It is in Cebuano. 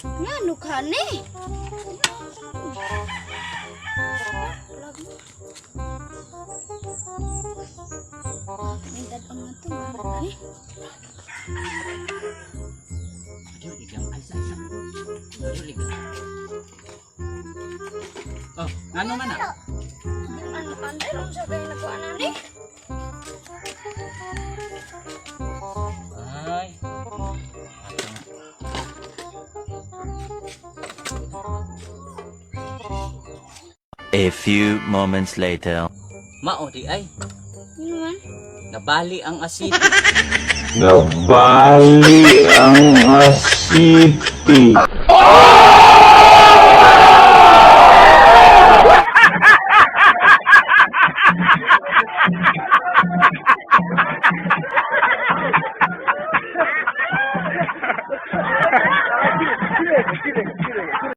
Ngano ka ni? May dad-on nga to, mga eh. Aduh, ligang. Ay, sa isa. Aduh, ligang. Oh, ano man ah? Ano panday ron sa kayo nakuha na ni? Ay. A few moments later. Mao di ay. Yun naman. Nabali ang asit. Nabali ang asiti.